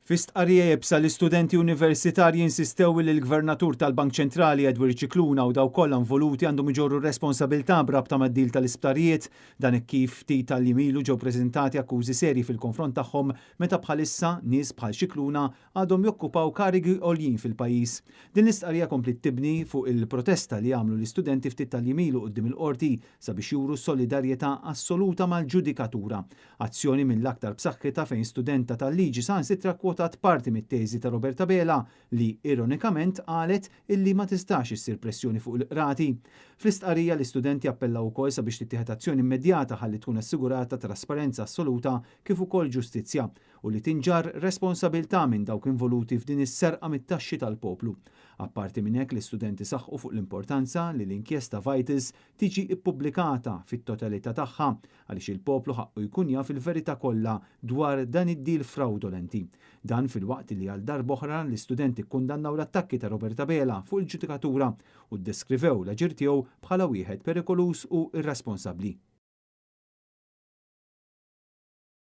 Fi stqarrija iebsa l-istudenti universitarji insistew li l-Gvernatur tal-Bank Ċentrali Edward Scicluna u dawk kollha involuti għandhom iġorru responsabilità b'rabta mad-deal tal-isptarijiet. Dan hekk kif ftit tal-jiem ilu ġew preżentati akkużi serji fil-konfront tagħhom meta bħalissa nies bħal Scicluna għadhom jokkupaw karigi għoljin fil-pajjiż. Din l-istqarrija kompliet tibni fuq il-protesta li għamlu l-istudenti ftit tal-jiem ilu quddiem il-Qorti sabiex juru solidarjetà assoluta mal-ġudikatura. Azzjoni mill-aktar b'saħħitha fejn studenta tal-liġi saħansitra kkwotat parti mit-teżi ta' Robert Abela li ironikament qalet illi ma tistax issir pressjoni fuq il-qrati. Fl-istqarrija l-istudenti appellaw ukoll sabiex tittieħed azzjoni immedjata ħalli tkun assigurata trasparenza assoluta kif ukoll ġustizzja u li tinġarr responsabilità minn dawk involuti f'din is-serqa mit-taxxi tal-poplu. Apparti minn hekk l-istudenti saħqu fuq l-importanza li l-inkjesta Vitals tiġi ppubblikata fit-totalità tagħha għaliex il-poplu ħaqqu jkun jaf il-verità kollha dwar dan id-deal frawdolenti. Dan filwaqt li għal darb'oħra l-istudenti kkundannaw l-attakki ta' Robert Abela fuq il-ġudikatura u ddeskrivew l-aġir tiegħu bħala wieħed perikoluż u irresponsabbli.